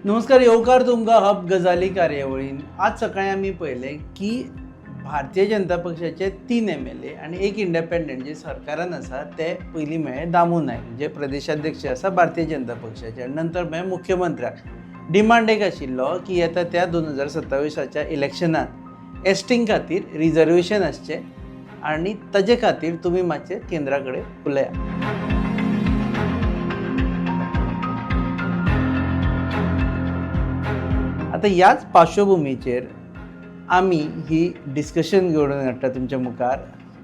नमस्कार, येवकार तुमकां हब गजाली कार्यावळीन. आज सकाळी आमी पळयलें की भारतीय जनता पक्षाचे 3 MLA आनी एक इंडिपेंडंट जे सरकारान आसा ते पयलीं मेळ्ळे दामू नायक जे प्रदेशाध्यक्ष आसा भारतीय जनता पक्षाचे आनी नंतर मेळ्ळे मुख्यमंत्र्याक. डिमांड एक आशिल्लो की येता त्या 2027 इलेक्शनात एसटींग खातीर रिजर्वेशन आसचें आनी ताजे खातीर तुमी मातशें केंद्रा कडेन उलया. आतां ह्याच पार्श्वभुमीचेर आमी ही डिस्कशन घडोवन हाडटा तुमच्या मुखार.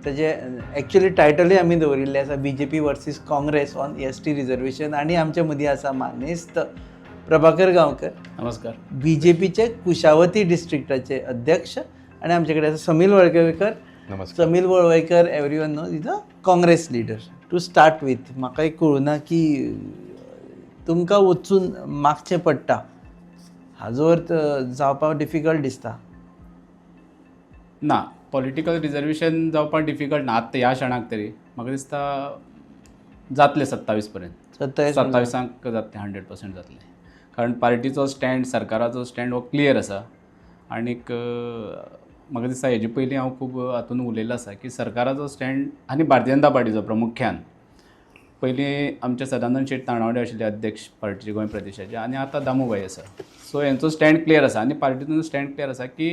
ताजें एक्चुली टायटलूय आमी दवरिल्लें आसा BJP versus Congress on ST reservation. आनी आमच्या मदीं आसा मानेस्त प्रभाकर गांवकर. नमस्कार. बीजेपीचे कुशावती डिस्ट्रिक्टाचे अध्यक्ष. आनी आमचे कडेन आसा समील वळवयकर. नमस्कार. Samil Valvaikar, everyone know, is a Congress leader. To start with, म्हाका एक कळुना की तुमकां वचून मागचें पडटा हाजो अर्थ जावपाक डिफिकल्ट दिसता. ना, पॉलिटिकल रिजर्वेशन जावपाक डिफिकल्ट ना आत्तां ह्या क्षणाक तरी. म्हाका दिसता जातलें 27 पर्यंत. 27? 27 जातलें, 100% जातलें. कारण पार्टीचो स्टँड, सरकाराचो स्टँड हो क्लियर आसा. आनीक म्हाका दिसता हेजे पयलीं हांव खूब हातून उलयल्लो आसा की सरकाराचो स्टँड आनी भारतीय जनता पार्टीचो प्रमुख्यान पयलीं आमचे सदानंद शेट तानावडे आशिल्ले अध्यक्ष पार्टीचे गोंय प्रदेशाचे आनी आतां दामूभाई आसा. सो हेंचो स्टँड क्लियर आसा आनी पार्टीचो स्टँड क्लियर आसा की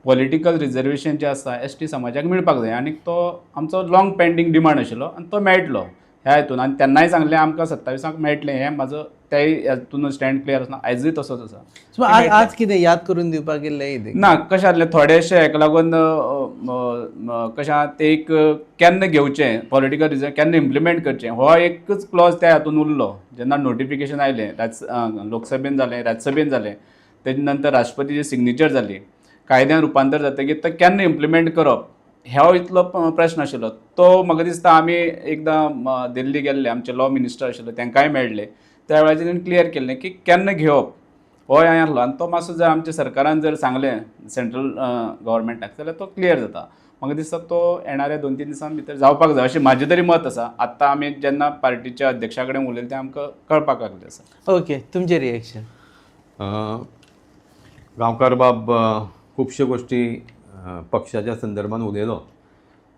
पॉलिटिकल रिजर्वेशन जें आसा एस टी समाजाक मेळपाक जाय. आनी तो आमचो लाँग पेंडींग डिमांड आशिल्लो आनी तो मेळटलो ह्या हितून. आनी तेन्नाय सांगलें आमकां 27 मेळटलें, हें म्हाजो तेय हेतून स्टँड क्लियर आसा, आयजूय तसोच आसा. सो आज आज कितें याद करून दिवपाक गेल्लें कितें? ना, कशें जालें थोडेशें हेका लागून कशें आहा तें एक केन्ना घेवचें पॉलिटिकल रिजन, केन्ना इम्प्लिमेंट करचें हो एकच क्लॉज त्या हातून उरलो. जेन्ना नोटिफिकेशन आयलें, लोकसभेन जालें, राज्यसभेन जालें, तेजे नंतर राष्ट्रपतीची सिग्नेचर जाली, कायद्यान रुपांतर जातकीर तो केन्ना इम्प्लिमेंट करप हो इतलो प्रश्न आशिल्लो. तो म्हाका दिसता आमी एकदां दिल्ली गेल्ले, आमचे लॉ मिनिस्टर आशिल्लो तांकांय मेळ्ळे, त्या वेळाचेर तेणी क्लियर केल्लें की केन्ना घेवप हो हें आसलो. आनी तो मातसो जर आमच्या सरकारान जर सांगलें सेंट्रल गव्हर्मेंटाक जाल्यार तो क्लियर जाता. म्हाका दिसता तो येणाऱ्या 2-3 दिसां भितर जावपाक जाय अशें म्हाजें तरी मत आसा. आत्तां आमी जेन्ना पार्टीच्या अध्यक्षा कडेन उलयलें तें आमकां कळपाक लागलें आसा. ओके, तुमचें रिएक्शन? गांवकार बाब खुबश्यो गोश्टी पक्षाच्या संदर्भान उलयलो,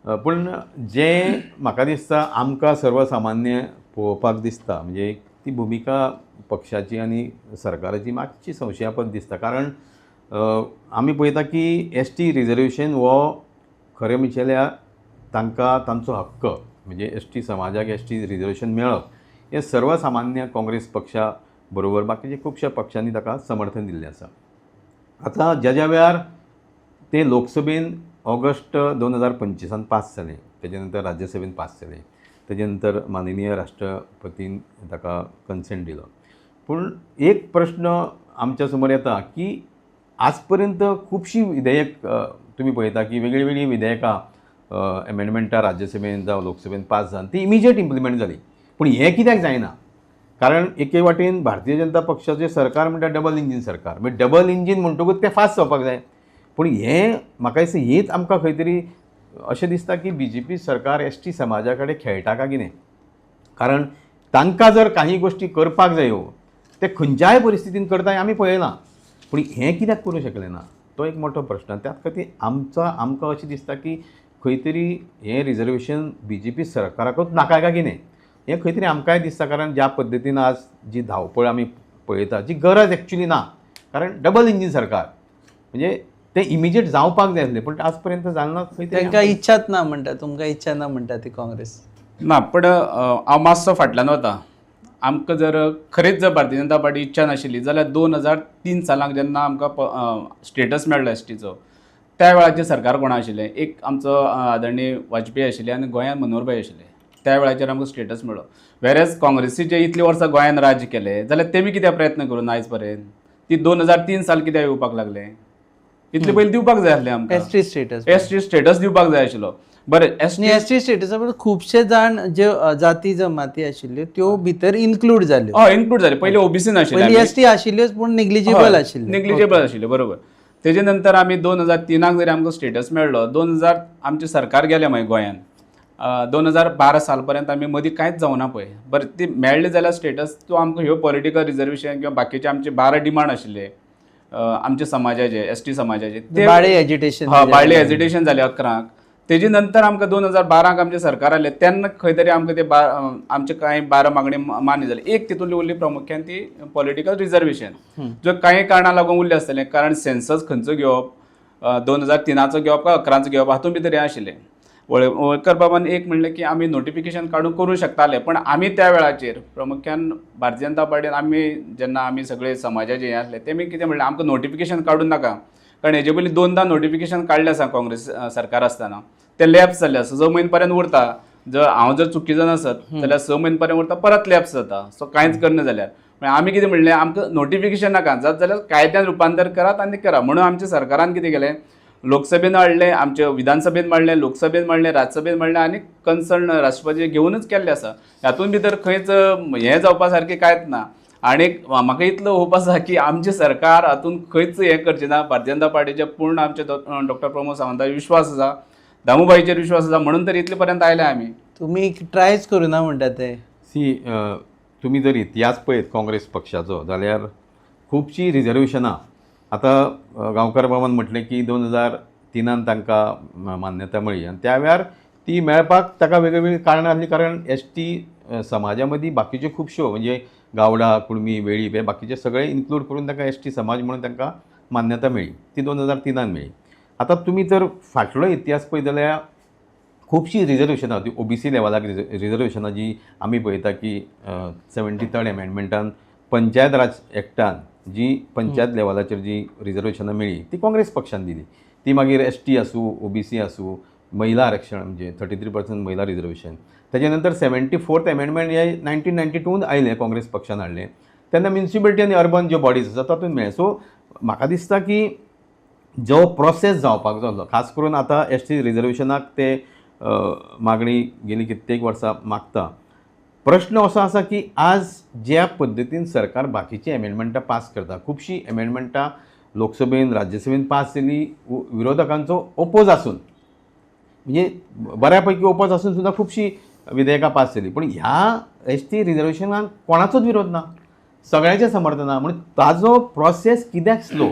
पूण जें म्हाका दिसता आमकां सर्वसामान्य पळोवपाक दिसता म्हणजे ती भुमिका पक्षाची आनी सरकाराची मातशी संशयापद दिसता. कारण आमी पळयता की एस टी रिजर्वेशन हो खरें म्हणल्यार तांकां तांचो हक्क, म्हणजे एस टी समाजाक एस टी रिजर्वेशन मेळप हें सर्वसामान्य काँग्रेस पक्षा बरोबर बाकीच्या खुबश्या पक्षांनी ताका समर्थन दिल्लें आसा. आतां ज्या ज्या वेळार तें लोकसभेन ऑगस्ट 2025 पास जालें, तेजे नंतर राज्यसभेन पास जालें, तेजे नंतर माननीय राष्ट्रपतीन ताका कन्सेंट दिलो. पूण एक प्रश्न आमच्या समोर येता की आज पर्यंत खुबशीं विधेयक तुमी पळयता की वेगळीं वेगळीं विधेयकां एमेंडमेंटां राज्यसभेन जावं लोकसभेन पास जावन ती इमिजिएट इम्प्लिमेंट जाली, पूण हें कित्याक जायना? कारण एके वाटेन भारतीय जनता पक्षाचें सरकार म्हणटा डबल इंजीन सरकार, मागीर डबल इंजीन म्हणटकूच तें फास्ट जावपाक जाय. पूण हें म्हाका दिसता हीच आमकां खंय तरी अशें दिसता की बीजेपी सरकार एस टी समाजा कडेन खेळटा काय कितें. कारण तांकां जर काही गोश्टी करपाक जायो ते खंयच्याय परिस्थितीन करता हें आमी पळयलां, पूण हें कित्याक करूंक शकलें ना तो एक मोठो प्रश्न. त्याच खातीर आमकां अशें दिसता की खंय तरी हें रिजर्वेशन बीजेपी सरकाराकूच नाका काय कितें हें खंय तरी आमकांय दिसता. कारण ज्या पद्दतीन आज जी धांवपळ आमी पळयता जी गरज एक्चुली ना, कारण डबल इंजीन सरकार म्हणजे तें इमिजिएट जावपाक जाय आसलें, पूण आज पर्यंत जालें ना खंय तरी. तांकां इच्छाच ना म्हणटा, तुमकां इच्छा ना म्हणटा ती काँग्रेस. ना, पण हांव मातसो फाटल्यान वता. आमकां जर खरेंच जर भारतीय जनता पार्टी इच्छा नाशिल्ली जाल्यार 2003 सालांक जेन्ना आमकां स्टेटस मेळ्ळो एस टीचो त्या वेळाचेर सरकार कोणा आशिल्लें? एक आमचो आदरणीय वाजपेयी आशिल्ले आनी गोंयांत मनोहरभाई आशिल्ले. त्या वेळाचेर आमकां स्टेटस मेळ्ळो. वेरेज काँग्रेसीचे इतलीं वर्सां गोंयांत राज्य केलें जाल्यार तेमी कित्याक प्रयत्न करून आयज पर्यंत ती 2003 साल कित्याक येवपाक लागले? इतले पयलीं दिवपाक जाय आसलें आमकां S T status. S T status दिवपाक जाय आशिल्लो. बरें, एस आनी एस टी स्टेटसा खुबशे जाण ज्यो जाती जमाती आशिल्ल्यो त्यो भितर इन्क्लूड जाल्यो. हय, इन्क्लूड जाले. पयलीं ओबीसी नाशिल्ले. पयलीं एस टी आशिल्ल्योच पूण निग्लिजिबल आशिल्ल्यो. निग्लिजेबल आशिल्ले, बरोबर. तेजे नंतर आमी 2003 जरी आमकां स्टेटस मेळ्ळो, 2000 आमचें सरकार गेलें मागीर गोंयांत. 2012 साल पर्यंत आमी मदीं कांयच जावना पळय. बरें, ती मेळ्ळी जाल्यार स्टेटस तो आमकां ह्यो पॉलिटिकल रिजर्वेशन किंवा बाकीचे आमचे 12 डिमांड आशिल्ले आमच्या समाजाचे, एस टी समाजाचे, ते बाळे एजिटेशन. हा, बाळ्ळे एजिटेशन जालें 11क. तेजे नंतर आमकां 2012क आमचें सरकार आयलें तेन्ना खंय तरी आमकां ते आमचे कांय 12 मागणी मान्य जाली. एक तितूंतली उरली प्रामुख्यान ती पॉलिटिकल रिजर्वेशन, जो कांय कारणां लागून उरलें आसतलें. कारण सेन्सस खंयचो घेवप, 2003चो घेवप काय 11चो घेवप, हातूंत भितर हें आशिल्लें. वळवळकर बाबान एक म्हणलें की आमी नोटिफिकेशन काडून करूं शकताले, पण आमी त्या वेळाचेर प्रामुख्यान भारतीय जनता पार्टीन आमी जेन्ना आमी सगळे समाजाचे हें आसले, तेमी कितें म्हणलें, आमकां नोटिफिकेशन काडूं नाका, कारण हेजे पयलीं दोनदां नोटिफिकेशन काडलें आसा काँग्रेस सरकार आसतना, ते लॅप्स जाल्ले आसा, 6 म्हयने पर्यंत उरता. जर हांव जर चुकीचो नासत जाल्यार 6 म्हयने पर्यंत उरता, परत लॅप्स जाता. सो कांयच करना जाल्यार मागीर आमी कितें म्हणलें, आमकां नोटिफिकेशन नाका, जात जाल्यार कायद्यान रुपांतर करात आनी करा. म्हणून आमच्या सरकारान कितें केलें, लोकसभेन हाडलें, आमच्या विधानसभेन मांडलें, लोकसभेन मांडलें, राज्यसभेन मांडलें आनी कन्सर्न राष्ट्रपती घेवनूच केल्लें आसा. हातूंत भितर खंयच हें जावपा सारकें कांयच ना. आनी म्हाका इतलो होप आसा की आमचें सरकार हातूंत खंयच हें करचें ना. भारतीय जनता पार्टीचे पूर्ण आमचे डॉक्टर प्रमोद सावंताचेर विश्वास आसा, दामूभाईचेर विश्वास आसा, म्हणून तर इतले पर्यंत आयले आमी. तुमी ट्रायच करूं ना म्हणटा ते. सी, तुमी जर इतिहास पळयत काँग्रेस पक्षाचो जाल्यार खुबशीं रिजर्वेशनां आतां गांवकार बाबान म्हटलें की 2003 तांकां मान्यता मेळ्ळी आनी त्या वेळार ती मेळपाक ताका वेगळीवेगळी कारणां आसलीं, कारण एस टी समाजा मदीं बाकीच्यो खुबश्यो म्हणजे गावडा, कुणबी, वेळीप हे बाकीचे सगळे इन्क्लूड करून तांकां एस टी समाज म्हणून तांकां मान्यता मेळ्ळी, ती 2003 मेळ्ळी. आतां तुमी जर फाटलो इतिहास पळयत जाल्यार खुबशीं रिजर्वेशनां ती ओबीसी लेवलाक रिजर्वेशनां जी आमी पळयता की 73rd एमेंडमेंटान पंचायत राज एक्टान जी पंचायत लेवलाचेर जी रिजर्वेशनां मेळ्ळी ती काँग्रेस पक्षान दिली. ती मागीर एस टी आसूं, ओबीसी आसूं, महिला आरक्षण म्हणजे 33% महिला रिजर्वेशन. तेजे नंतर 74th amendment हे 1992 आयलें, काँग्रेस पक्षान हाडलें तेन्ना म्युनिसिपलिटी आनी अर्बन ज्यो बॉडीज आसा तातूंत मेळ्ळें. सो म्हाका दिसता की जो प्रोसेस जावपाक जालो, खास करून आतां एस टी रिजर्वेशनाक ते मागणी गेली कित्येक वर्सां मागता. प्रश्न असो आसा की आज ज्या पद्दतीन सरकार बाकीचीं एमेंडमेंटां पास करता, खुबशीं एमेंडमेंटां लोकसभेन राज्यसभेन पास जाली विरोधकांचो ओपोज आसून, म्हणजे बऱ्या पैकी ओपोज आसून सुद्दां खुबशीं विधेयकां पास जाली, पूण ह्या एस टी रिजर्वेशनाक कोणाचोच विरोध ना, सगळ्यांचें समर्थन आहा. म्हणून ताजो प्रोसेस कित्याक स्लो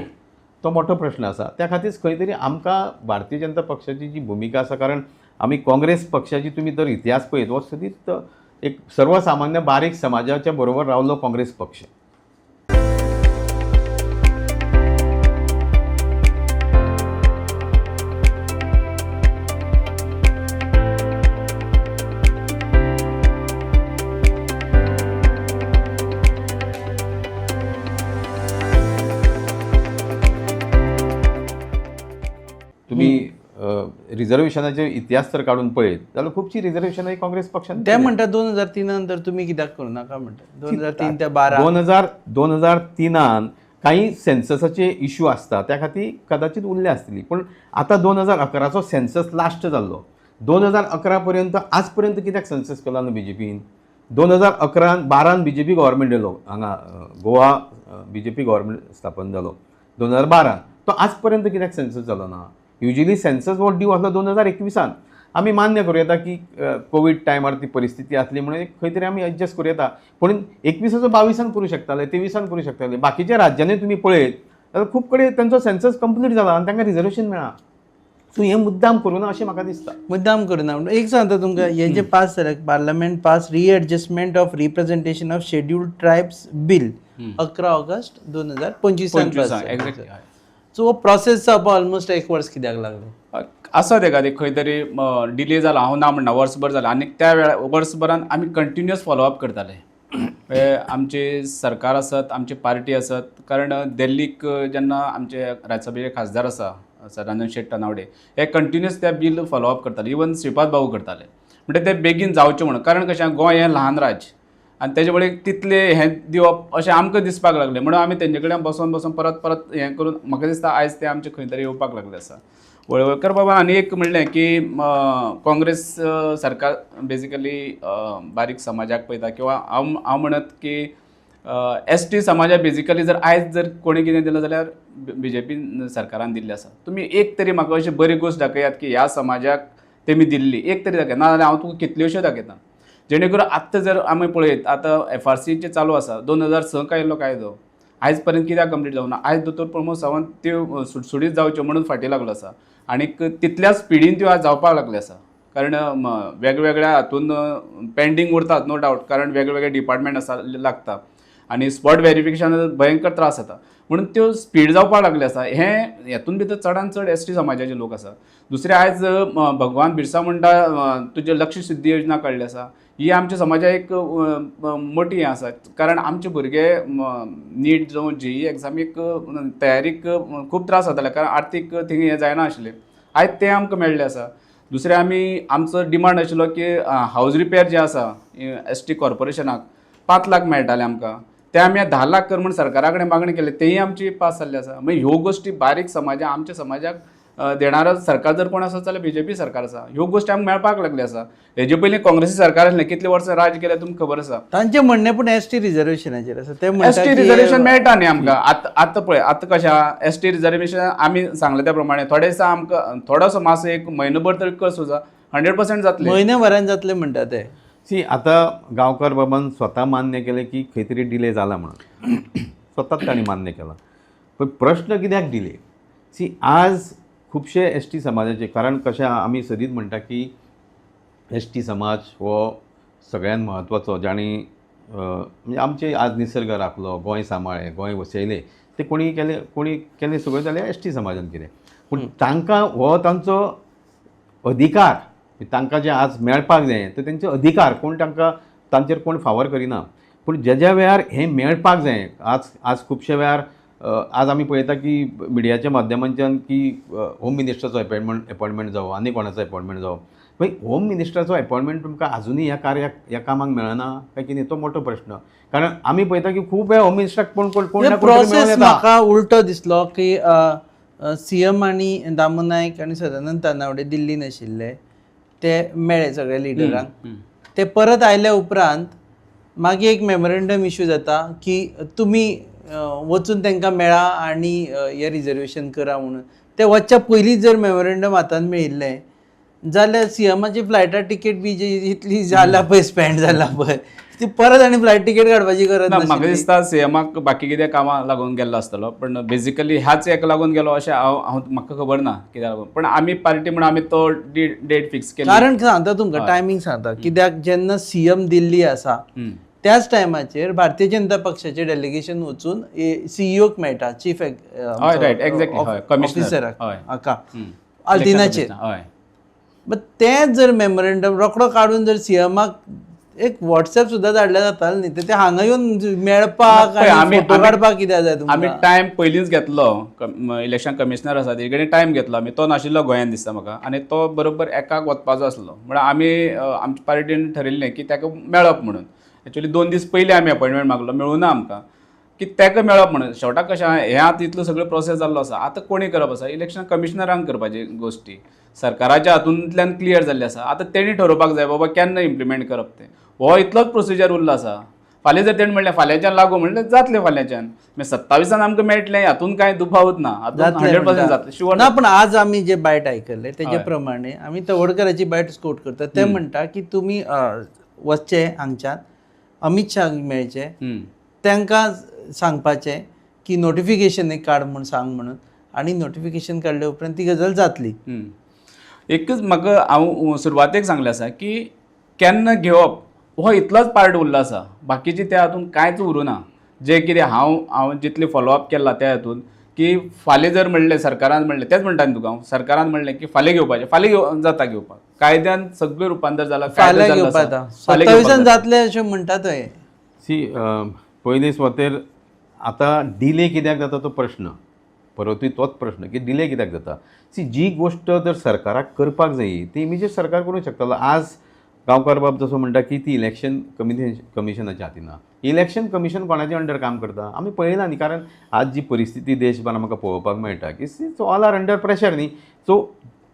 तो मोठो प्रश्न आसा. त्या खातीर खंय तरी आमकां भारतीय जनता पक्षाची जी भुमिका आसा, कारण आमी काँग्रेस पक्षाची तुमी जर इतिहास पळयत हो सदींच एक सर्वसामान्य बारीक समाजाच्या बरोबर रावलो काँग्रेस पक्ष. तुमी रिजर्वेशनाचे इतिहास जर काडून पळयत जाल्यार खुबशीं रिजर्वेशनां ही काँग्रेस पक्षान ते म्हणटा 2003 नंतर तुमी कित्याक करूं नाका म्हणटा, 2003 ते 12. 2003 काही सेन्ससाचे इशू आसता त्या खातीर कदाचित उरले आसतली, पूण आतां 2011चो सेन्सस लास्ट जाल्लो, 2011 पर्यंत आज पर्यंत कित्याक सेन्सस केलो ना बीजेपीन? 2011 12 बीजेपी गव्हर्मेंट येयलो हांगा गोवा, बीजेपी गव्हर्मेंट स्थापन जालो 2012, तो आज पर्यंत कित्याक सेन्सस जालो ना? युजली सेन्सस हो ड्यू आसलो 2021. आमी मान्य करूं येता की कोवीड टायमार ती परिस्थिती आसली म्हणून खंय तरी आमी एडजस्ट करूं येता, पूण 21चो 22 करूं शकताले, 23 करूं शकताले. बाकीच्या राज्यांनी तुमी पळयत जाल्यार खूब कडेन तांचो सेन्सस कंप्लीट जाला आनी तांकां रिजर्वेशन मेळ्ळां. सो हें मुद्दाम करूं ना अशें म्हाका दिसता. मुद्दाम करूं ना. एक सांगता तुमकां, हे जे पास जालें parliament pass readjustment of representation of scheduled tribes bill 11 August 2025. Exactly. So हो प्रोसेस जावपा ऑलमोस्ट एक वर्स कित्याक लागलें? आसा तेका ते खंय तरी डिले जाला, हांव ना म्हणना, वर्सभर जाला. आनी त्या वेळार वर्सभरान आमी कंटिन्युअस फॉलोअप करताले, आमचे सरकार आसत, आमची पार्टी आसत, कारण दिल्लीक जेन्ना आमचे राज्यसभेचे खासदार आसा सदानंद शेट तानावडे हे कंटिन्युअस त्या बील फॉलोअप करताले, इवन श्रीपाद बाबू करताले, म्हणजे ते बेगीन जावचें म्हणून. कारण कशें, गोंय हें ल्हान राज्य आनी तेजे वळीक तितलें हें दिवप अशें आमकां दिसपाक लागलें, म्हणून आमी तेंचे कडेन बसोन बसोन परत परत हें करून म्हाका दिसता आयज तें आमचें खंय तरी येवपाक लागलें आसा. वळवळकर बाबा आनी एक म्हणलें की काँग्रेस सरकार बेजिकली बारीक समाजाक पळयता, किंवा हांव म्हणत की एस टी समाजा बेजिकली जर आयज जर कोणी कितें दिलां जाल्यार बी जे पी सरकारान दिल्लें आसा. तुमी एक तरी म्हाका अशी बरी गोश्ट दाखयात की ह्या समाजाक तेमी दिल्ली एक तरी दाखय, ना जाल्यार हांव तुका कितल्योश्यो दाखयता. जेणे करून आत्तां जर आमी पळयत आतां एफआरसीचें चालू आसा, 2006 आयिल्लो कायदो आयज पर्यंत कित्याक कंप्लीट जावना? आयज दोतोर प्रमोद सावंत त्यो सुटसुटीत जावच्यो म्हणून फाटीं लागलो आसा आनीक तितल्या स्पिडीन त्यो आज जावपाक लागल्यो आसा. कारण वेगवेगळ्या हातून पेंडींग उरतात नो डावट, कारण वेगवेगळे डिपार्टमेंट आसा लागता आनी स्पॉट वेरिफिकेशन भयंकर त्रास जाता, म्हणून त्यो स्पीड जावपाक लागले आसा. हें हेतून भितर चडान चड एस टी समाजाचे लोक आसा. दुसरें आयज भगवान बिरसा मुंडा तुजे लक्ष्य सिद्धी योजना काडली आसा, ही आमच्या समाजाक एक मोटी हें आसा, कारण आमचे भुरगे नीट जावं जेई एग्जामीक तयारीक खूब त्रास जाताले, कारण आर्थीक थिंग हें जायना आशिल्लें. आयज तें आमकां मेळ्ळें आसा. दुसरें आमी आमचो डिमांड आशिल्लो की हावज रिपेर जें आसा एस टी कॉर्पोरेशनाक 5 लाख मेळटाले आमकां, ते आमी 10 लाख कर म्हूण सरकारा कडेन मागणी केली, तेय आमची पास जाल्ली आसा. मागीर ह्यो गोश्टी बारीक समाजा आमच्या समाजाक देणारो सरकार जर कोण आसा जाल्यार बीजेपी सरकार आसा. ह्यो गोश्टी आमकां मेळपाक लागल्यो आसा. हेजे पयलीं काँग्रेसी सरकार आसलें, कितले वर्सां राज केलें तुमकां खबर आसा. तांचें म्हणणें पूण एस टी रिजर्वेशनाचेर आसा. ते एस म्हणटा टी की रिजर्वेशन मेळटा न्ही आमकां. आतां आतां पळय आतां कशें आहा, एस टी रिजर्वेशन आमी सांगलें त्या प्रमाणे थोडे दिसा आमकां थोडोसो मातसो एक म्हयनो भर तरी कसो जा 100% जातलें. म्हयन्याभरान जातलें म्हणटा ते. सी आतां गांवकार बाबान स्वता मान्य केलें की खंय तरी डिले जाला म्हणून, स्वताच तांणी मान्य केलां. पण प्रश्न कित्याक डिले? सी आज खुबशे एस टी समाजाचे, कारण कशें आहा, आमी सदींच म्हणटा की एस टी समाज हो सगळ्यान म्हत्वाचो, जाणी म्हणजे आमचे आज निसर्ग राखलो, गोंय सांबाळ्ळें, गोंय वसयलें, ते कोणी केलें, कोणी केलें सगळें जाल्यार एस टी समाजान केलें. पूण तांकां हो तांचो अधिकार, तांकां जें आज मेळपाक जाय ते तेंचे अधिकार, कोण तांकां तांचेर कोण फावर करिना. पूण ज्या ज्या वेळार हें मेळपाक जाय, आज आज खुबशे वेळार आज आमी पळयता की मिडियाच्या माध्यमांच्यान की होम मिनिस्टराचो एपॉयंटमेंट जावं आनी कोणाचो एपॉयंटमेंट जावं, मागीर होम मिनिस्टराचो एपॉयंटमेंट तुमकां आजुनूय ह्या कार्याक ह्या कामाक मेळना काय कितें, तो मोठो प्रश्न. कारण आमी पळयता की खूब वेळा होम मिनिस्टराक कोण कोण कोण ना कोण तरी मेळून प्रोसेस येता. म्हाका उलटो दिसलो की सीएम आनी दामू नायक आनी सदानंद तानावडे दिल्लीन आशिल्ले, ते मेळ्ळे सगळे लिडरांक. ते परत आयल्या उपरांत मागीर एक मेमोरेंडम इशू जाता की तुमी वचून तांकां मेळा आनी हें रिजर्वेशन करा म्हणून. ते वचच्या पयलींच जर मेमोरेंडम हातान मेळिल्लें जाल्यार सीएमाची फ्लायटा तिकेट बी जी इतली जाला पळय, स्पेंड जाला पळय, ती परत आनी फ्लायट तिकेट काडपाची गरज ना, म्हाका नाशिल्ली. दिसता सीएमाक बाकी कितें कामां लागून गेल्लो आसतलो, पण बेजिकली ह्याच हेका लागून गेलो अशें हांव हांव म्हाका खबर ना कित्याक लागून, पण आमी पार्टी म्हणून आमी तो डेट फिक्स केली. कारण सांगता तुमकां, टायमींग सांगता कित्याक, जेन्ना सीएम दिल्ली आसा त्याच टायमाचेर भारतीय जनता पक्षाचे डेलिगेशन वचून सीईओक मेळटा, चीफ हय, रायट, एक्झॅक्टली, हय, कमिशनर, ऑफिसराक हय. हाका आल्तिनाचेर. हय. बट तेंच जर मेमोरेंडम रोकडो काडून जर सीएमाक एक वॉट्सएप सुद्दां धाडल्यार जातालें न्ही, ते हांगा येवन मेळपाक पळय, आनी फोटो काडपाक कित्याक जाय आमी तुमकां? टायम पयलींच घेतलो, इलेक्शन कमिशनर आसा तेजे कडेन टायम घेतलो आमी, तो नाशिल्लो गोंयांत दिसता म्हाका, आनी तो बरोबर एकाक वचपाचो आसलो, म्हणून आमी आमच्या पार्टीन ठरयल्लें की ताका मेळप म्हणून. एक्चुअली 2 दीस पयलीं आमी अपॉयंटमेंट मागलो, मेळूं ना आमकां की ताका मेळप म्हणून. शेवटाक कशें आहा, हें आतां इतलो सगळो प्रोसेस जाल्लो आसा, आतां कोणी करप आसा, इलेक्शन कमिशनरांक करपाची गोश्टी सरकाराच्या हातूंतल्यान क्लियर जाल्ली आसा. आतां तेणी ठरोवपाक जाय बाबा केन्ना इम्प्लिमेंट करप तें, हो इतलोच प्रोसिजर उरलो आसा. फाल्यां जर तेणी म्हणलें फाल्यांच्यान लागू म्हणल्यार जातलें फाल्यांच्यान, मागीर 27 आमकां मेळटलें हातून कांय दुबावच ना, हातून जातलें 100% म्हणटा. जातलें शुअर. ना, पण आज आमी जे बायट आयकले तेजे प्रमाणे आमी तवडकराची बायट कोट करता, ते म्हणटा की तुमी वचचे हांगच्यान अमीत शाह मेळचे, तांकां सांगपाचें की नोटिफिकेशन एक काड म्हूण सांग म्हणून, आनी नोटिफिकेशन काडल्या उपरांत ती गजाल जातली. एकच म्हाका हांव सुरवातेक सांगलें आसा की केन्ना घेवप हो इतलोच पार्ट उरलो आसा, बाकीचे त्या हातून कांयच उरूं ना. जे कितें हांव हांव जितलें फॉलोअप केलां त्या हातून की फाल्यां जर म्हणलें सरकारान म्हणलें, तेंच म्हणटा न्ही तुका हांव, सरकारान म्हणलें की फाल्यां घेवपाचें, फाल्यां घेव जाता घेवपाक, कायद्यान सगळें रुपांतर जालां, कायदो फाल्यां जाल्लो घेवपा आसा. जाता, फाल्यां घेवपाक 27 जाता. जातलें अशें म्हणटा थंय. सी पयले सुवातेर आतां डिले कित्याक जाता तो प्रश्न, परतूय तोच प्रश्न की डिले कित्याक जाता. सी जी गोश्ट जर सरकाराक करपाक जायी ती इमिजिएट सरकार करूंक शकतालो. आज गांवकार बाब जसो म्हणटा की ती इलेक्शन कमिशनाच्या हातीन ना, इलेक्शन कमिशन कोणाच्या अंडर काम करता आमी पळयना न्ही, कारण आज जी परिस्थिती देशभर आमकां पळोवपाक मेळटा की see all are under pressure न्ही. सो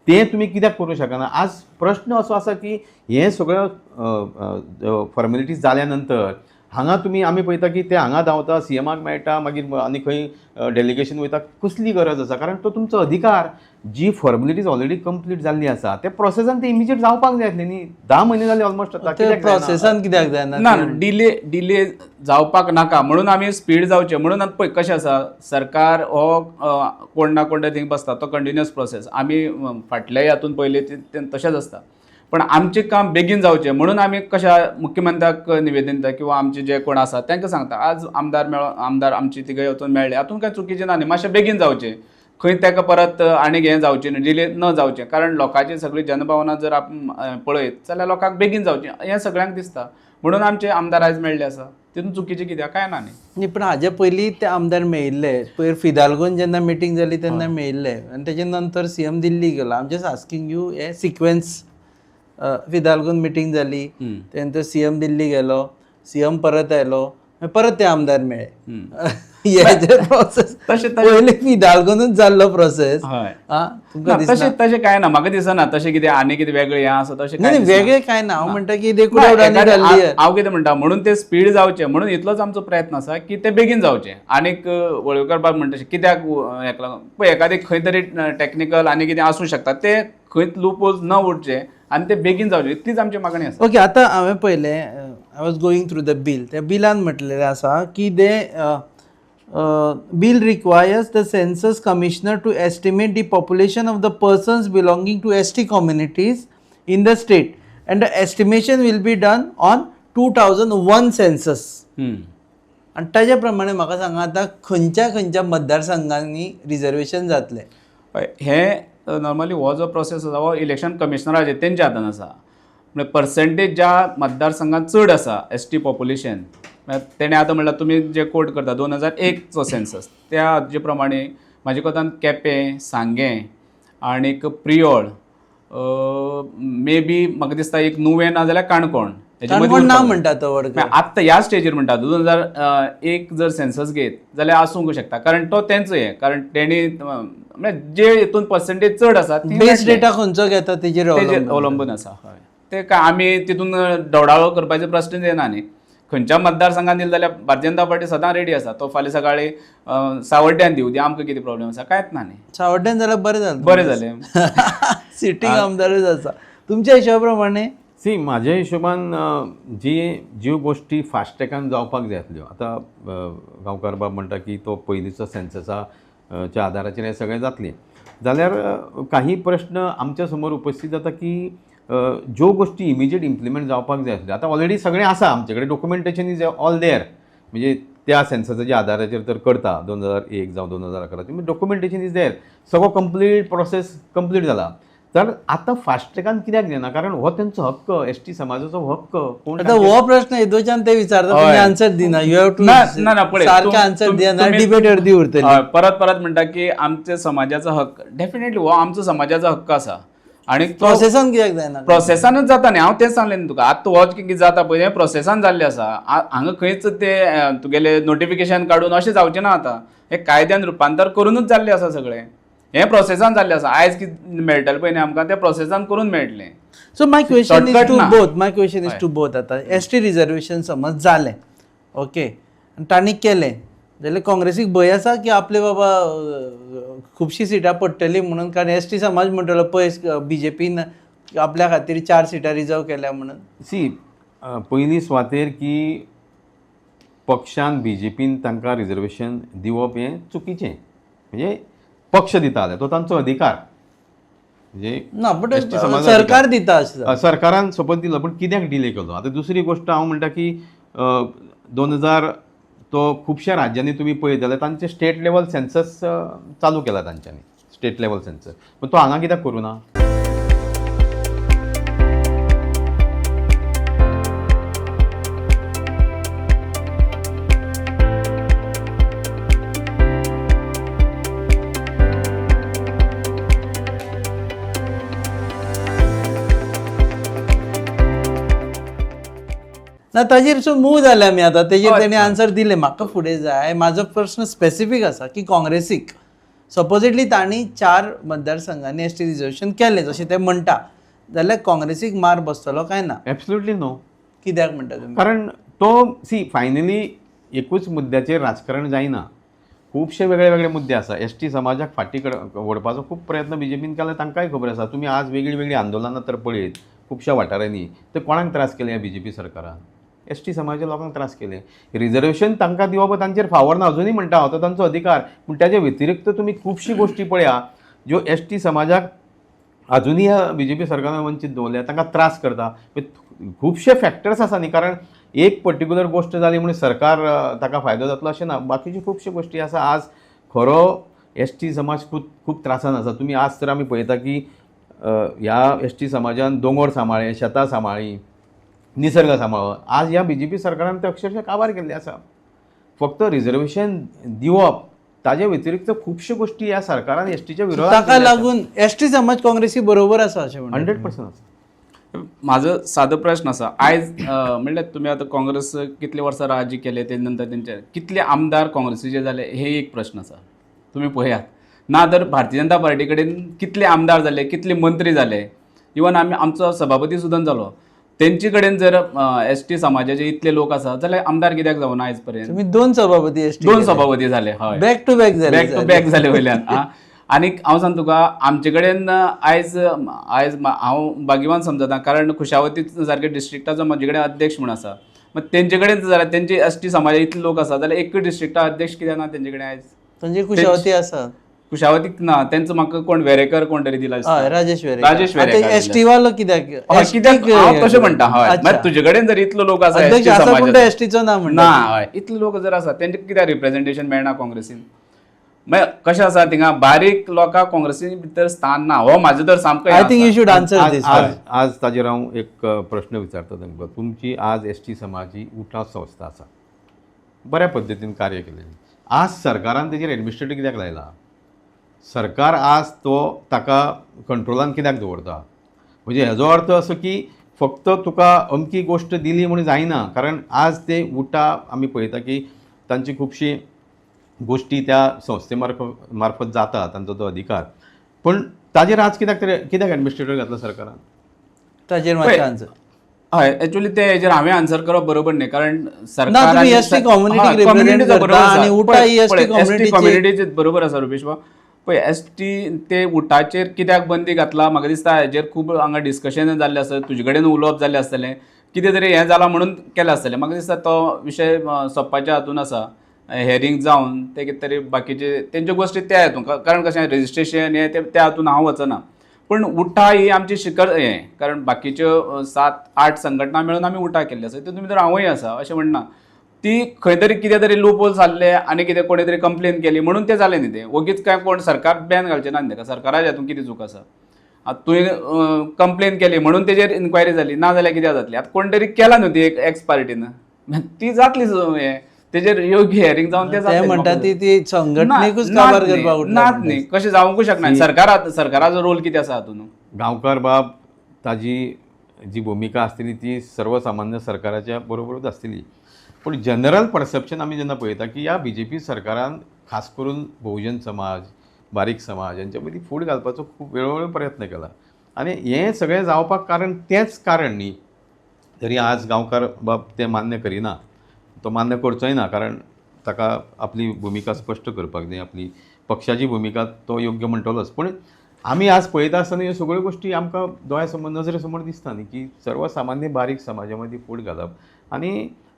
तें तुमी कित्याक करूंक शकना? आज प्रश्न असो आसा की हें सगळें फॉर्मेलिटीज जाल्या नंतर हांगा तुमी आमी पळयता की ते हांगा धांवता, सीएमाक मेळटा, मागीर आनी खंय डेलिगेशन वयता. कसली गरज आसा? कारण तो तुमचो अधिकार. जी फॉर्मेलिटीज ऑलरेडी कंप्लीट जाल्ली आसा ते प्रोसेसान ते इमिजिएट जावपाक जाय आसले न्ही. 10 म्हयने जाले ऑलमोस्ट आतां. ते कित्याक जायना? प्रोसेसान कित्याक जायना? ना, डिले डिले जावपाक नाका म्हणून आमी स्पीड जावचें म्हणून. आतां पळय कशें आसा, सरकार हो कोण ना कोण तरी थंय बसता, तो कंटिन्युअस प्रोसेस. आमी फाटल्या हातून पळयलें ते तशेंच आसता, पण आमचें काम बेगीन जावचें म्हणून आमी कशें मुख्यमंत्र्याक निवेदन दिता किंवा आमचे जे कोण आसा तांकां सांगता. आज आमदार मेळो, आमदार आमची तिगय वचून मेळ्ळे, हातून कांय चुकीचें ना न्ही. मातशें बेगीन जावचें, खंय ताका परत आनीक हें जावचें न्ही, डिले न जावचें. कारण लोकांची सगळी जनभावना जर आप पळयत जाल्यार लोकांक बेगीन जावचें हें सगळ्यांक दिसता, म्हणून आमचे आमदार आयज मेळ्ळे आसा. तितून चुकीचें कित्याक कांय ना न्ही. न्ही, पण हाजे पयलीं ते आमदार मेळिल्ले. पयर फिदाल्गोन जेन्ना मिटींग जाली तेन्ना मेळिल्ले आनी तेजे नंतर सीएम दिल्ली गेलो. आम जस्ट आस्किंग you हे सिक्वेन्स. फिदाल्गोन मिटींग जाली, ते नंतर सीएम दिल्ली गेलो, सीएम परत आयलो, मागीर परत ते आमदार मेळ्ळे. हे जे प्रोसेस तशें पयलीं फिदाल्गोनूच जाल्लो प्रोसेस. हय. आ, तुमकां ना, दिसना? तशें तशें कांय ना, म्हाका दिसना तशें कितें आनी कितें वेगळें हें आसा तशें नाही कांय नाही, दिसना. वेगळें काय ना. हांव म्हणटा की they could ना, have done it एखादें earlier. हांव कितें म्हणटा, म्हणून ते स्पीड जावचें म्हणून इतलोच आमचो प्रयत्न आसा की ते बेगीन जावचें. आनीक वळवयकर बाब म्हणटा तशें कित्याक हेका लागून पळय एखादें खंय तरी टॅक्निकल आनी कितें आसूं शकता, ते खंयच लूप न उरचें आनी ते बेगीन जावचें, इतलीच आमची मागणी आसा. ओके, आतां हांवें पळयलें, I was going through the bill. त्या बिलान म्हटलेलें आसा की they bill requires the census commissioner to estimate the population of the persons belonging to ST communities in the state and the estimation will be done on 2001 census. आनी ताज्या प्रमाणे म्हाका सांगा आतां खंयच्या खंयच्या मतदारसंघांनी रिजर्वेशन जातलें? हय, हें नॉर्मली हो जो प्रोसेस आसा हो इलेक्शन कमिशनराचेर तेंच्या हातान आसा. म्हळ्यार पर्संटेज ज्या मतदारसंघात चड आसा एस टी पॉप्युलेशन, म्हळ्यार तेणें आतां म्हणल्यार तुमी जे कोट करता 2001चो सेन्सस, त्या हाजे प्रमाणे म्हाजे कोतान केपें, सांगें आनीक प्रियोळ, मे बी म्हाका दिसता एक नुवें ना जाल्यार काणकोण हेजे मदीं काणकोण ना उरपाक जाय. म्हणटा तो वडकर. म्हळ्यार आत्तां ह्या स्टेजीर म्हणटा 2001 जर सेन्सस घेत जाल्यार आसूंक शकता, कारण तो तेंचो हें, कारण तेणी म्हळ्यार जे हितून पर्संटेज चड आसा ती बेस मेळटले. डेटा खंयचो घेता तेजेर तेजेर अवलंबून. अवलंबून आसा. हय, ते काय आमी तितून डोडाळो करपाचो प्रश्न येना न्ही. खंयच्या मतदारसंघात दिले जाल्यार भारतीय जनता पार्टी सदां रेडी आसा. तो फाल्यां सकाळीं सावड्ड्यान दिवं दी, आमकां कितें प्रॉब्लेम आसा? कांयच ना न्ही. सावड्ड्यान जाल्यार बरें जालें. बरें जालें. सिटींग आमदारूच आसा तुमच्या हिशोबा प्रमाणे. सी, म्हाज्या हिशोबान जी ज्यो गोश्टी फास्ट ट्रॅकान जावपाक जाय आसल्यो, आतां गांवकार बाब म्हणटा की तो पयलींचो सेन्ससा च्या आदाराचेर हें सगळें जातलें जाल्यार काही प्रश्न आमच्या समोर उपस्थीत जाता की ज्यो गोश्टी इमिजिएट इम्प्लिमेंट जावपाक जाय आसल्यो, आतां ऑलरेडी सगळें आसा आमचे कडेन, डॉक्युमेंटेशन is all there. म्हणजे त्या सेन्ससाच्या आदाराचेर तर करता 2001 जावं 2011, डॉक्युमेंटेशन is there, सगळो कंप्लीट प्रोसेस कंप्लीट जाला. तर आतां फास्ट ट्रॅकान कित्याक जायना? कारण हो तेंचो हक्क, एस टी समाजाचो हक्क. कोण आता हो प्रश्न येदोच्यान ते विचारता, तुम्ही हय. आन्सर दिना. You have to ना ना ना, पळय सारखे आन्सर दिना, डिबेट अर्दी उरतली. हय, परत परत म्हणटा की आमच्या समाजाचो हक्क. डेफिनेटली हो आमचो समाजाचो हक्क आसा आनी तो प्रोसेसान कित्याक जायना? प्रोसेसानच जाता न्ही. हांव तेंच सांगलें न्ही तुका, आतां हो कितें जाता पळय हें प्रोसेसान जाल्लें आसा. हांगा खंयच ते तुगेलें नोटिफिकेशन काडून अशें जावचें ना. आतां हें कायद्यान रुपांतर करूनच जाल्लें आसा सगळें. हें प्रोसेसान जाल्लें आसा. आयज कितें मेळटलें पळय न्ही आमकां, तें प्रोसेसान करून मेळटलें. So my question is Shortcut to ना. Both, my question is to both. आतां एस टी रिजर्वेशन समज जालें, ओके, आनी तांणी केलें जाल्यार काँग्रेसीक भंय आसा की आपले बाबा खुबशीं सिटां पडटलीं म्हणून, कारण एस टी समाज म्हणटलो पळय बीजेपीन आपल्या खातीर चार सिटां रिजर्व केल्या म्हणून. सी, पयली सुवातेर की पक्षान बीजेपीन तांकां रिजर्वेशन दिवप हें चुकीचें. म्हणजे पक्ष दिता जाल्यार तो तांचो अधिकार. म्हणजे ना, बट एस टी समाजाचो सरकार अधिकार. दिता अशें जाता. सरकारान सपोज दिलो, पूण कित्याक डिले केलो? आतां दुसरी गोश्ट हांव म्हणटा की 2000 तो खुबश्या राज्यांनी तुमी पळयत जाल्यार तांचे स्टेट लेवल सेन्सस चालू केला तांच्यांनी, स्टेट लेवल सेन्सस, पूण तो हांगा कित्याक करूं ना? ना, ताजेर सो मूव जाले आमी आतां. तेजेर हय. तेणी आन्सर दिले. म्हाका फुडें जाय, म्हाजो प्रश्न स्पेसिफीक आसा की काँग्रेसीक सपोजिटली तांणी चार मतदारसंघांनी एस टी रिजर्वेशन केलें जशें ते म्हणटा, जाल्यार काँग्रेसीक मार बसतलो काय ना? Absolutely no. कित्याक म्हणटा तुमी? कारण तो सी फायनली एकूच मुद्द्याचेर राजकारण जायना. खुबशे वेगळे वेगळे मुद्दे आसा. एस टी समाजाक फाटीं ओडपाचो खूब प्रयत्न बीजेपीन केला, तांकांय खबर आसा. तुमी आज वेगळीं वेगळीं आंदोलनां तर पळयत खुबश्या वाठारांनी, तर कोणाक त्रास केले ह्या बीजेपी सरकारान? एस टी समाजाच्या लोकांक त्रास केले. रिजर्वेशन तांकां दिवप तांचेर फावर ना, अजुनूय म्हणटा हांव, तो तांचो अधिकार. पूण ताजे व्यतिरिक्त तुमी खुबशी गोश्टी पळया ज्यो एस टी समाजाक अजुनूय ह्या बीजेपी सरकारान वंचीत दवरल्या, तांकां त्रास करता. खुबशे फॅक्टर्स आसा न्ही, कारण एक पर्टिक्युलर गोश्ट जाली म्हणून सरकार ताका फायदो जातलो अशें ना. बाकीच्यो खुबश्यो गोश्टी आसा. आज खरो एस टी समाज खूब खूब त्रासान आसा. तुमी आज तर आमी पळयता की ह्या एस टी समाजान दोंगोर सांबाळ्ळे, शेतां सांबाळ्ळीं, निसर्ग सांबाळ्ळो. आज ह्या बीजेपी सरकारान ते अक्षरशः काबार केल्ले आसा. फक्त रिजर्वेशन दिवप, ताजे व्यतिरिक्त खुबश्यो गोश्टी ह्या सरकारान एस टीच्या विरोधात ताका लागून एस टी समाज काँग्रेसी बरोबर आसा अशें म्हणटा. 100% आसा. म्हाजो सादो प्रश्न आसा आयज, म्हणल्यार तुमी आतां काँग्रेस कितले वर्सां राज्य केलें, ते नंतर तेंचे कितले आमदार काँग्रेसीचे जाले, हे एक प्रश्न आसा. तुमी पळयात ना तर भारतीय जनता पार्टी कडेन कितले आमदार जाले, कितले मंत्री जाले, इवन आमी आमचो सभापती सुद्दां जालो, तेंचे कडेन जर एस टी समाजाचे इतले लोक आसा जाल्यार आमदार कित्याक जावना आयज पर्यंत? तुम्ही दोन सभापती एस टी दोन सभापती जाले, हय. बॅक टू बॅक जाले. बॅक टू बॅक जाले वयल्यान. आं, आनीक हांव सांगता तुका, आमचे कडेन आयज आयज हांव भाग्यवान समजता, कारण कुशावती सारके डिस्ट्रिक्टाचो म्हजे कडेन अध्यक्ष म्हूण आसा. मात तेंचे कडेन जाल्यार तेंचे एस टी समाजा इतले लोक आसा जाल्यार एकूय डिस्ट्रिक्टा अध्यक्ष कित्याक ना तेंचे कडेन आयज? म्हणजे कुशावती आसा. कुशावतीक ना तेंचो, म्हाका कोण वेरेकर कोण तरी दिला दिसता. हय, राजेश वेरेकर. राजेश वेरेकर. एस टी वालो कित्याक? हय, कित्याक हांव तशें म्हणटा, हय. अच्छा. मागीर तुजे कडेन जर इतलो लोक आसा अध्यक्ष ST आसा पूण समाजाचो. तो एस टीचो ना म्हणटा. ना, हय, इतले लोक जर आसा तेंचे कित्याक रिप्रेझेंटेशन मेळना काँग्रेसीन? मागीर कशें आसा, थिंगा बारीक लोकांक काँग्रेसी भितर स्थान ना, हो म्हाजो तर सामको I think you should answer आज दीस. आज आज ताजेर हांव एक प्रश्न विचारता तुमकां. तुमची आज एस टी समाज ही उटा संस्था आसा, बऱ्या पद्दतीन कार्य केलें. आज सरकारान तेजेर एडमिनिस्ट्रेटीव कित्याक लायला? सरकार आज तो ताका कंट्रोलान कित्याक दवरता? म्हणजे हेजो अर्थ असो की फक्त तुका अमकी गोश्ट दिली म्हूण जायना, कारण आज ते उटा आमी पळयता की तांची खुबशी गोश्टी त्या संस्थे मार्फत जाता, तांचो तो अधिकार. पूण ताजेर आज कित्याक तरी कित्याक एडमिनिस्ट्रेटर घातला सरकारान? ताजेर मातशें आन्सर. हय, एक्चुअली ते हेजेर हांवें आन्सर करप बरोबर न्ही, कारण सरकार ना, तुम्ही ST community क represent करता आनी उटा ही ST community ची- कम्युनिटीचे बरोबर आसा रुपेश बाब. पळय, एस टी ते उटाचेर कित्याक बंदी घातला, म्हाका दिसता हेजेर खूब हांगा डिस्कशन जाल्लें आसत, तुजे कडेन उलोवप जाल्लें आसतलें, कितें तरी हें जालां म्हणून केलें आसतलें. म्हाका दिसता तो विशय सोंपपाच्या हातून आसा, हेरींग जावन ते कितें तरी बाकीचे तेंच्यो गोश्टी त्या हातून, कारण कशें रजिस्ट्रेशन हें ते त्या हातून हांव वचना. पूण उठा ही आमची शिखर हें, कारण बाकीच्यो 7-8 संघटना मेळून आमी उठा केल्ली आसा, तितून भितर हांवूय आसा अशें म्हणना. ती खंय तरी कितें तरी लूप होल जाल्लें आनी कितें कोणें तरी कंप्लेन केली म्हणून तें जालें न्ही. तें ओगीच काय कोण सरकार बॅन घालचें ना न्ही ताका. सरकाराच्या हातून कितें चूक आसा? आतां तुवें कंप्लेन केली म्हणून तेजेर इन्क्वायरी जाली, ना जाल्यार कितें जातलें? आतां कोण तरी केला न्हू ती एक एक्स पार्टीन, ती जातली हें तेजेर योग्य हियरींग जावन तें ते जातलें. म्हणटा ती ती संघटनेकूच काबार करपाक उठला. नात न्ही, कशें जावंकूच शकना. सरकाराचो रोल कितें आसा हातून? गांवकार बाब, ताजी जी भुमिका आसतली ती सर्वसामान्य सरकाराच्या बरोबरूच आसतली. पूण जनरल परसेप्शन आमी जेन्ना पळयता की ह्या बीजेपी सरकारान खास करून बहुजन समाज, बारीक समाज हांच्या मदीं फूट घालपाचो खूब वेळोवेळ प्रयत्न केला आनी हें सगळें जावपाक कारण तेंच कारण न्ही. तरी आज गांवकार बाब तें मान्य करिना, तो मान्य करचोय ना, कारण ताका आपली भुमिका स्पश्ट करपाक जाय, आपली पक्षाची भुमिका तो योग्य म्हणटलोच. पूण आमी आज पळयता आसतना ह्यो सगळ्यो गोश्टी आमकां दोळ्या समोर, नजरे समोर दिसता न्ही की सर्वसामान्य बारीक समाजा मदीं फूट घालप आनी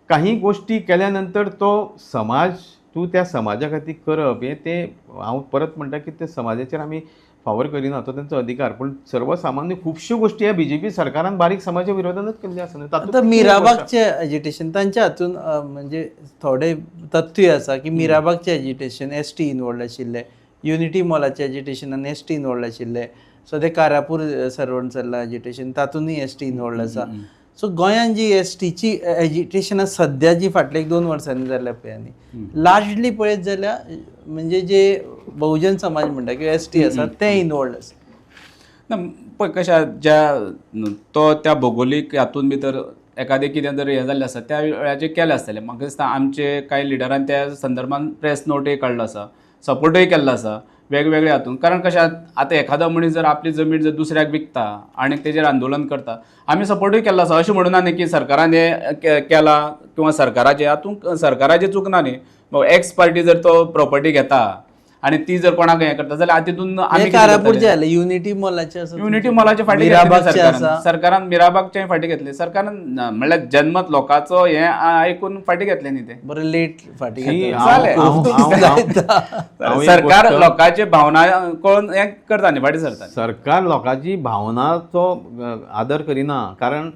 काही गोश्टी केल्या नंतर तो समाज तूं त्या समाजा खातीर करप हें तें हांव परत म्हणटा की ते समाजाचेर आमी फावर करिना, तो तेंचो अधिकार. पूण सर्वसामान्य खुबश्यो गोश्टी ह्या बीजेपी सरकारान बारीक समाजा विरोधानच केल्ल्यो आसा न्हू. तातूंत आतां मिराबागचे एजिटेशन तांच्या हातून म्हणजे थोडे तथ्य आसा की मिराबागचे एजिटेशन एस टी इनवॉल्ड आशिल्ले, युनिटी मॉलाचे एजिटेशनान एस टी इनवॉल्ड आशिल्ले, सो ते कारापूर सर्वण चल्लां एजिटेशन तातूंतय एस टी इनवॉल्ड आसा. सो गोंयान जी एस टीची एजिटेशनां सद्या जी फाटल्या 1-2 वर्सांनी जाल्या पळय, आनी लार्जली पळयत जाल्यार म्हणजे जे बहुजन समाज म्हणटा किंवा एस टी आसा ते इनवॉल्ड आसा. ना, पळय कशें आहा, ज्या तो त्या भुगोलीक हातून भितर एखादें कितें जर हें जाल्लें आसा त्या वेळाचेर केलें आसतलें. म्हाका दिसता आमचे कांय लिडरान त्या संदर्भान प्रेस नोटूय काडलो आसा, सपोर्टूय केल्लो आसा. वेगवेगळे हातून. कारण कशें आतां एखादो मनीस जर आपली जमीन जर दुसऱ्याक विकता आनी तेजेर आंदोलन करता, आमी सपोर्टूय केल्लो आसा. अशें म्हणून ना न्ही की सरकारान हें केलां किंवा सरकाराचें हातूंत सरकाराचें चूक ना न्ही. एक्स पार्टी जर तो प्रॉपर्टी घेता आनी ती जर कोणाक हें करता जाल्यार तितून आमी कारापूरचें जालें, युनिटी मॉलाचें आसा, युनिटी मॉलाचे फाटी घेतले सरकारान, मिराबागचे फाटी घेतले सरकारान, म्हणल्यार जनमत लोकांचो हें आयकून फाटी घेतले न्ही ते. बरें लेट फाटी. सरकार लोकांचे भावना कळून हें करता न्ही, फाटी सरता. सरकार लोकांची भावनाचो आदर करिना. कारण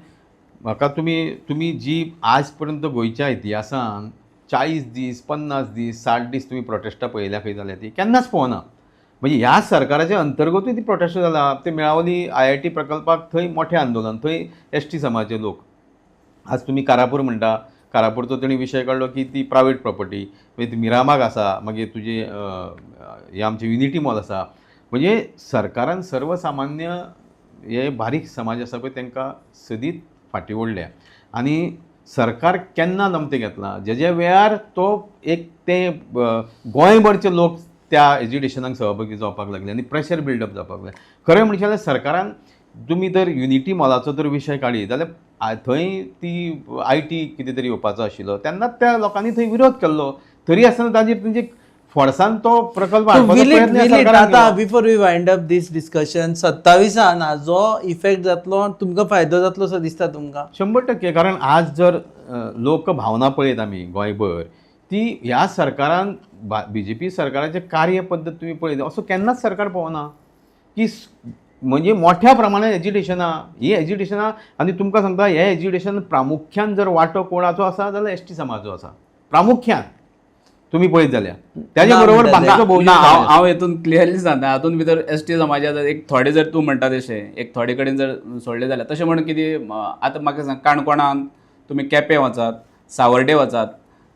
म्हाका तुमी जी आज पर्यंत गोंयच्या इतिहासान 40 दीस 50 दीस 60 दीस तुमी प्रोटेस्टां पळयल्या खंय जाल्या ती केन्नाच पळोवना. म्हणजे ह्या सरकाराच्या अंतर्गतूय ती प्रोटेस्ट जाला. ते मेळावली IIT प्रकल्पाक थंय मोठें आंदोलन, थंय ST समाजाचे लोक. आज तुमी कारापूर म्हणटा, कारापूरचो तेणी विशय काडलो की ती प्रायवेट प्रॉपर्टी, मागीर ती मिरामाग आसा, मागीर तुजे हे आमचे युनिटी मॉल आसा. म्हणजे सरकारान सर्वसामान्य हे बारीक समाज आसा पळय तांकां सदींच फाटीं ओडल्या. आनी सरकार केन्ना नमतें घेतलां जेज्या वेळार तो एक ते गोंयभरचे लोक त्या एज्युकेशनाक सहभागी जावपाक लागले आनी प्रेशर बिल्डअप जावपाक लागलें. खरें म्हणशात जाल्यार सरकारान तुमी जर युनिटी मॉलाचो जर विशय काडीत जाल्यार थंय ती IT कितें तरी येवपाचो आशिल्लो तेन्नाच त्या लोकांनी थंय विरोध केल्लो, तरी आसतना ताजेर तेंचे फोर्सान तो प्रकल्प हाडपाचो. आतां before we wind up this discussion, 27 हाजो इफेक्ट जातलो, तुमकां फायदो जातलो असो दिसता तुमकां? 100%. कारण आज जर लोक भावना पळयत आमी गोंयभर, ती ह्या सरकारान BJP सरकाराचे कार्य पद्दत तुमी पळयत असो केन्नाच सरकार पळोवना की म्हणजे मोठ्या प्रमाणात एज्युकेशनां, ही एज्युकेशनां. आनी तुमकां सांगता हे एज्युकेशन प्रामुख्यान जर वांटो कोणाचो आसा जाल्यार ST समाजाचो आसा प्रामुख्यान, तुमी पळयत जाल्यार. त्याच्या बरोबर बाकीचो हांव हेतून क्लियरली सांगता, हातून भितर ST समाजा एक थोडे जर तूं म्हणटा तशें एक थोडे कडेन जर सोडले जाल्यार तशें म्हणून कितें आतां म्हाका सांग, काणकोणान तुमी केपें वचात, सावर्डे वचात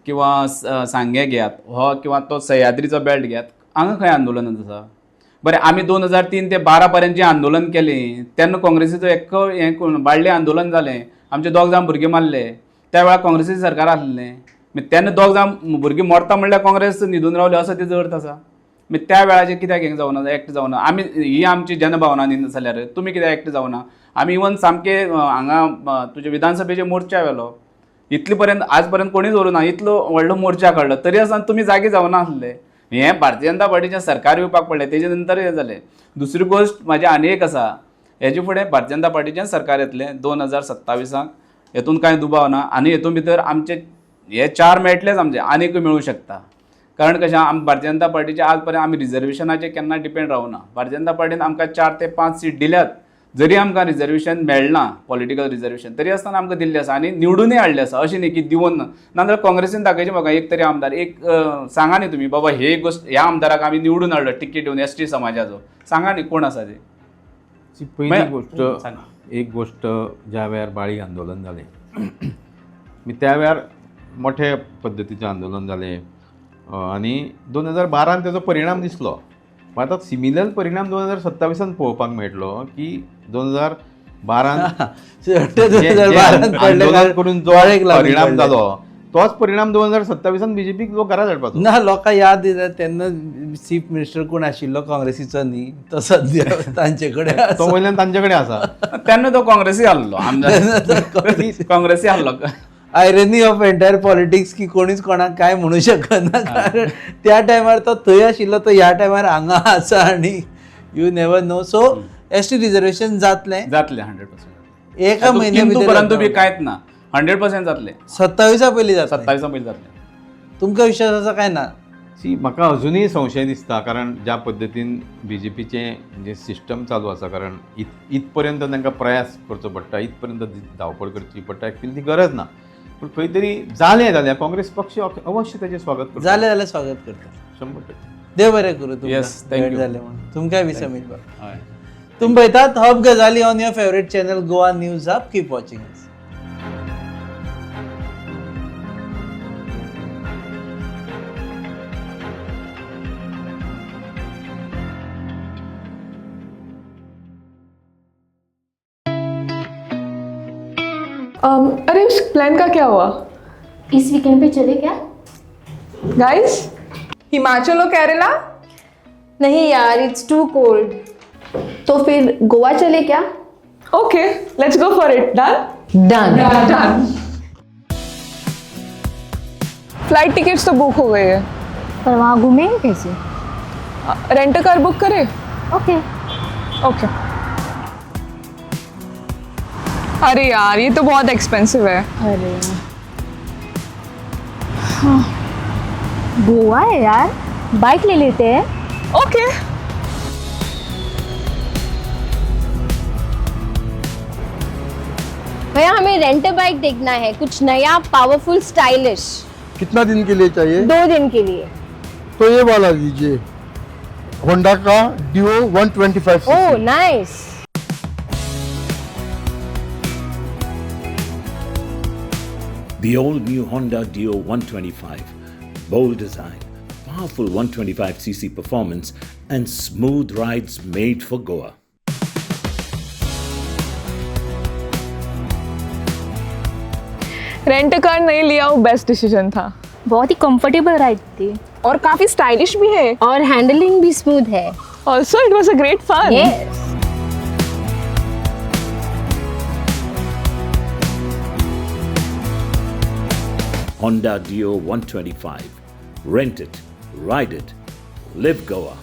किंवा सांगें घेयात हो किंवा तो सह्याद्रीचो बेल्ट घेयात, हांगा खंय आंदोलन आसा? बरें आमी 2003 ते 12 पर्यंत जें आंदोलन केलें तेन्ना काँग्रेसीचो एक हें करून बाळ्ळें आंदोलन जालें, आमचे 2 जाण भुरगे मारले, त्या वेळार काँग्रेसीचें सरकार आसलें. मागीर तेन्ना 2 जाण भुरगीं मरता म्हणल्यार काँग्रेस न्हिदून रावली असो तेजो अर्थ आसा. मागीर त्या वेळाचेर कित्याक हें जावना, एक्ट जावना? आमी ही आमची जनभावना न्ही जाल्यार तुमी कित्याक एक्ट जावना? आमी इवन सामके हांगा तुजे विधानसभेचे मोर्चा व्हेलो, इतले पर्यंत आज पर्यंत कोणीच व्हरूं ना, इतलो व्हडलो मोर्चा काडलो तरी आसतना तुमी जागे जावना आसले. हें भारतीय जनता पार्टीचें सरकार येवपाक पडलें तेजे नंतर हें जालें. दुसरी गोश्ट म्हाजी आनी एक आसा, हेजे फुडें भारतीय जनता पार्टीचें सरकार येतलें 2027 हेतून कांय दुबाव ना. आनी हेतून भितर आमचे हे 4 मेळटलेच, आमचे आनीकूय मेळूं शकता. कारण कशें आम भारतीय जनता पार्टीचे आज पर्यंत आमी रिजर्वेशनाचेर केन्ना डिपेंड रावना. भारतीय जनता पार्टीन आमकां 4 ते 5 सीट दिल्यात, जरी आमकां रिजर्वेशन मेळना पॉलिटिकल रिजर्वेशन तरी आसतना आमकां दिल्लें आसा आनी निवडूनय हाडलें आसा. अशें न्ही की दिवन ना, नाजाल्यार काँग्रेसीन दाखयचें म्हाका एक तरी आमदार एक सांगा न्ही तुमी बाबा हे गोश्ट ह्या आमदाराक आमी निवडून हाडलो तिकेट दिवन ST समाजाचो, सांगा न्ही कोण आसा ते. पयली गोश्ट, एक गोश्ट ज्या वेळार बाळी आंदोलन जालें मी त्या वेळार मोठे पद्दतीचें आंदोलन जालें आनी 2012 तेजो परिणाम दिसलो. आतां सिमिलर परिणाम 2027 पळोवपाक मेळटलो की 2012 आंदोलन करून जो परिणाम जालो तोच परिणाम 2027 बीजेपीक लोक घरा धाडपाचो ना. लोकां याद दिता तेन्ना चीफ मिनिस्टर कोण आशिल्लो काँग्रेसीचो न्ही तो सद्या तांचे कडेन, तो वयल्यान तांचे कडेन आसा. तेन्ना तो काँग्रेसी आहलो आमदार, काँग्रेसी आहलो. आयरनी ऑफ एंटायर पॉलिटिक्स की कोणीच कोणाक काय म्हणू शकना, कारण त्या टायमार तो थंय आशिल्लो तो ह्या टायमार हांगा आसा आनी you never know. So ST reservation जातलें, जातलें 100%. एका म्हयन्या किंतु परंतु बी कांयच ना, 100% जातलें. 27 पयलीं जातलें, 27 पयलीं जातलें. तुमकां विश्वास आसा काय ना? सी म्हाका अजुनूय संशय दिसता, कारण ज्या पद्दतीन BJPचें जें सिस्टम चालू आसा, कारण इतपर्यंत तांकां प्रयास करचो पडटा, इतपर्यंत धांवपळ करची पडटा, एक्चुअली ती गरज ना. पूण खंय तरी जालें जाल्यार काँग्रेस पक्ष अवश्य तेजें स्वागत करता, जालें जाल्यार स्वागत करता 100%. देव बरें करूं तुमकां. Yes, thank you. जालें म्हणून तुमकांय बी समीर बाब. हय. तुमी पळयतात हब गजाली on your favourite channel Goa news hub. Keep watching us. अरे उस प्लान का क्या हुआ? इस वीकेंड पे चले क्या? गाइस, हिमाचल और केरला? नहीं यार, it's too cold. तो फिर गोवा चले क्या? Okay, let's go for it. Done. Done. Done. Flight tickets तो बुक हो गई है. पर वहाँ घूमेंगे कैसे? रेंट कार बुक करे. ओके. ओके. अरे यार, ये तो बहुत एक्सपेंसिव है. अरे हाँ, गोवा है यार, बाइक ले लेते हैं. ओके. भैया, हमें रेंट बाइक देखना है, कुछ नया, पावरफुल, स्टाइलिश. कितना दिन के लिए चाहिए? 2 दिन के लिए. तो ये वाला लीजिए, होंडा का डिओ 125. Oh nice. The all new Honda Dio 125. Bold design, powerful 125cc performance, and smooth rides made for Goa. Rent car नहीं लिया, वो बेस्ट डिसीजन था. बहुत ही कंफर्टेबल राइड थी. और काफी स्टाइलिश भी है. और हैंडलिंग भी स्मूथ है. Also it was a great fun. Yes. Honda Dio 125. Rent it, ride it, live Goa.